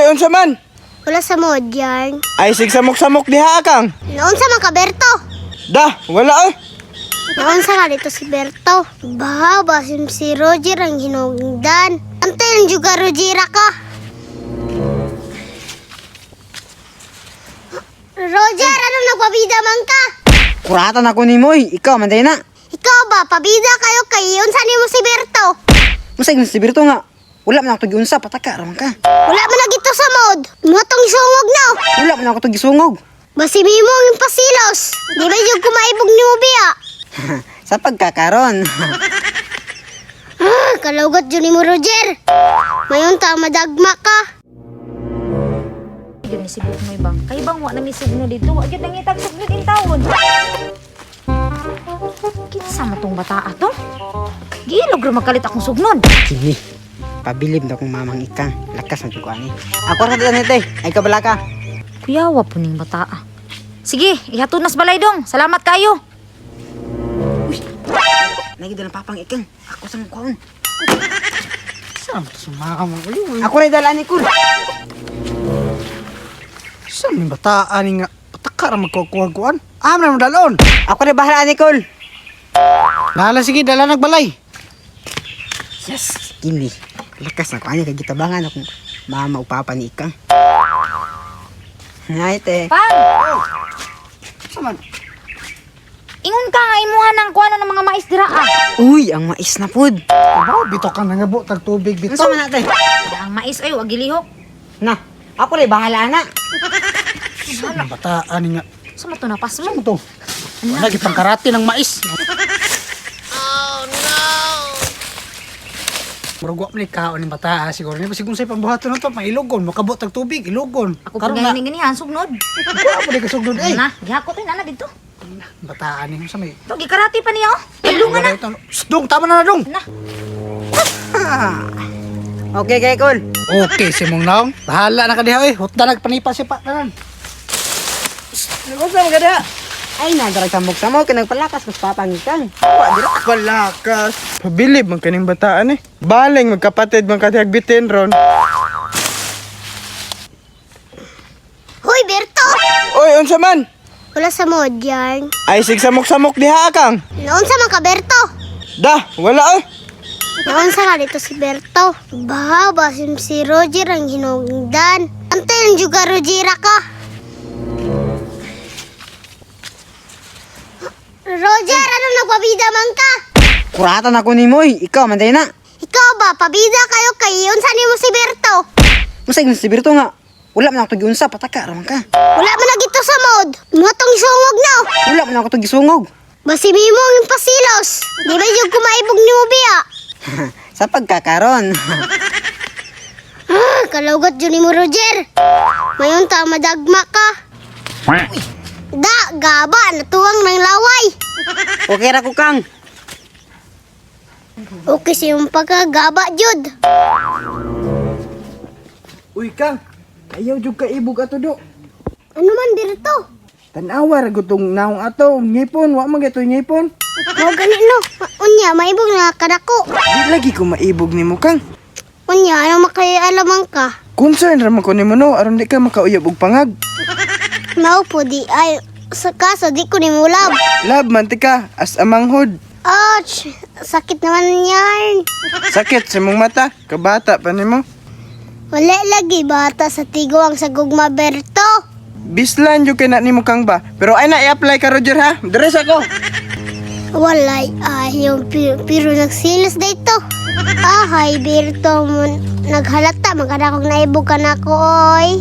Unsa man? Wala sa mod yarn. Ay, sig samok-samok diha, Kang. Naunsa man ka, Berto? Da, wala oy. Naunsa ka dito si Berto? Baha, basim si Roger ang hinungdan. Antayin juga Roger ka. Roger, ano nagpabida man ka? Kuratan ako nimo oy. Ikaw man day na. Ikaw ba, pabida kayo kay unsa nimo si Berto? Unsa ingon si Berto nga? Wala man ako giunsa, pataka ra man ka. Wala man na gito sa mod. Mo tong isungog na. Wala man ako gisungog. Basim imo ang pasilos. Di ba jud kumaibog nimo biya? Sa pagkakaron. Ah, kalawgat jud nimo, Roger. Mayon ta madagma ka. Yun ni sibuk mo ibang. Kay bang wa na mi sugno dito. Wa gyud nangitag sugno din tawon. Kinsa man tong bata ato? Giilog ra magkalit akong sugnon. Kini. Pabilib na kong mamang ikang. Lakas na jud ko ani. Ako ra ka te. Ay kabala ka. Kuyawa po ning bata. Sige, ihatod nas balay dong. Salamat kayo. Nagid lang papang ikang. Ako sa mukhaon. Saan to sumama ko yun? Ako ra dala ni kul. Saan may bataan nga? Pataka ra magkukuha-kuhan. Am na dalon. Ako ra bahala ni kul. Lala sige, dala nagbalay. Yes, kini. Lakas na ko ani kay gitabangan akong mama ug papa ni ikang. Ay, te. Pang, Saan man? ingon ka nga imuha ng kuano ng mga mais dira ah. Uy, ang mais na pud. Abaw, bito ka nangabo, tag tubig bito. Unsa man na, te? Ang mais ay wa gilihok. Na, ako ra bahala na. Saan ang bataan nga? Sa to napas mo? Saan to? Wala gipangkarate ng mais. Murag wa man ni kaon ni bataa siguro. Ni basig unsay pambuhaton na to, mailugon, makabot tag tubig, ilugon. Ako Karon pud na, nga ganihan sugnod. wa po di kasugnod eh. Na, gihakot na na dito. Bataan ni unsa may. To gikarati pa niya oh. Ilungan na. Shh, Dong, tama na na dong. Na. Okay kay kul. Okay, si mong naong. Bahala na ka diha eh. Hutda nagpanipa si pa tanan. Unsa man kada? Ay, nadarag samok-samok kay nagpalakas kus papang ikang. Wa dira palakas. Pabilib man kaning bataan eh. Baling magkapatid man katihag bitin ron. Hoy, Berto! Oy, unsa man? Wala sa mod yarn. Ay, sig samok-samok diha, Kang. Naunsa man ka, Berto? Da, wala oy. Naunsa ka dito si Berto? Baha, basim si Roger ang hinungdan. Antayin juga Roger ka. Roger, ano nagpabida man ka? Kuratan ako nimo oy. Ikaw man day na. Ikaw ba, pabida kayo kay unsa nimo si Berto? Unsa ingon si Berto nga? Wala man ako giunsa, pataka ra man ka. Wala man na gito sa mod. Mo tong isungog na. Wala man ako gisungog. Basim imo ang pasilos. Di ba jud kumaibog nimo biya? Sa pagkakaron. Ah, kalawgat jud nimo, Roger. Mayon ta madagma ka. Da, gaba, natuwang ng laway. Okay ra ko kang. Okay siyang pagkagaba, jud. Uy, Kang. Ayaw jud ka ibog ato do. Ano man dito? Tanawa ra gutong naong ato. Ngipon, wa man gitoy ngipon. Mao gani no. Unya, maibog na kadako. Di lagi ko maibog nimo, Kang. Unya, ano makaialaman ka? Concern ra man ko nimo no, aron di ka makauyab og pangag. Mao po di ay sa kaso di ko nimo love. Love man ti ka as a manghod. Ouch! Sakit naman yan. Sakit sa mong mata, kabata pa nimo. Wala lagi bata sa tiguang sa gugma, Berto. Bislan jud kay na nimo, Kang ba. Pero ay na i-apply ka, Roger, ha. Dress ako. Walay ay yung pero nagsilos dito. Ahay, Berto mo naghalata magkana kong naibog ka na ko oy.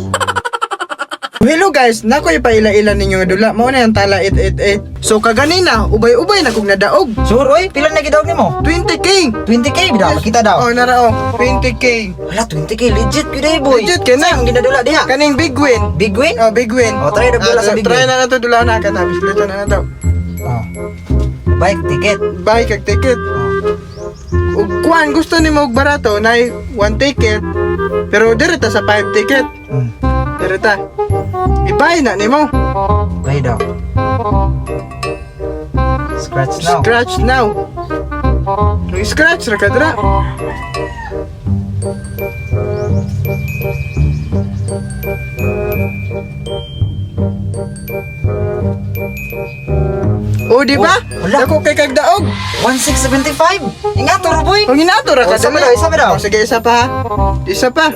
Hello guys, nako ipaila-ila ninyo nga dula. Mao na yung tala 888. So kaganina, ubay-ubay na kog nadaog. Sur, oy, pila na gidaog nimo? 20K. 20K bitaw, makita daw. Oh, nara oh, 20K. Wala 20K legit gyud eh, boy. Legit kay na. Saan imong ginadula diha? Kaning big win. Big win? Oh, big win. Oh, try na dula Ah, sa big try win. na nato dula na ka tapos dito na nato. Oh. Bike ticket. Buy kag ticket. Ug kuan gusto nimo og barato nay one ticket. Pero dire ta sa 5 ticket. Dire ta. I-buy na nimo. Buy daw. Scratch now. Scratch now. Nung scratch ra ka dira. Oh, di ba? Oh, wala. Dako kay kag daog. 1675. Ingat ro, boy. Kung inato ra Oh, ka isa pa daw, isa pa daw. Oh, sige, isa pa ha. Isa pa.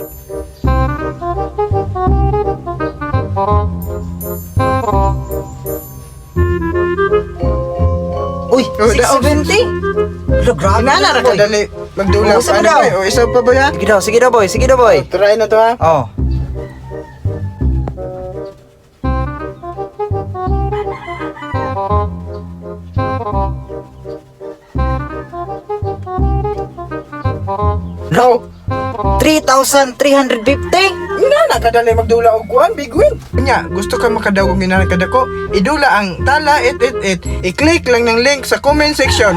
Uy, Oh, daog. 670. Wala, grabe. Inana ra boy. ka dali magdula. Oh, isa pa Ano, daw. boy? Oh, isa pa ba ya? Sige daw, sige daw, boy. Sige daw, boy. Try na to ha. Oh. No. 3,350? Inana ka dali magdula og kuan, big win. Nya, gusto ka makadaog og inana kadako, idula ang tala 888. I-click lang ng link sa comment section.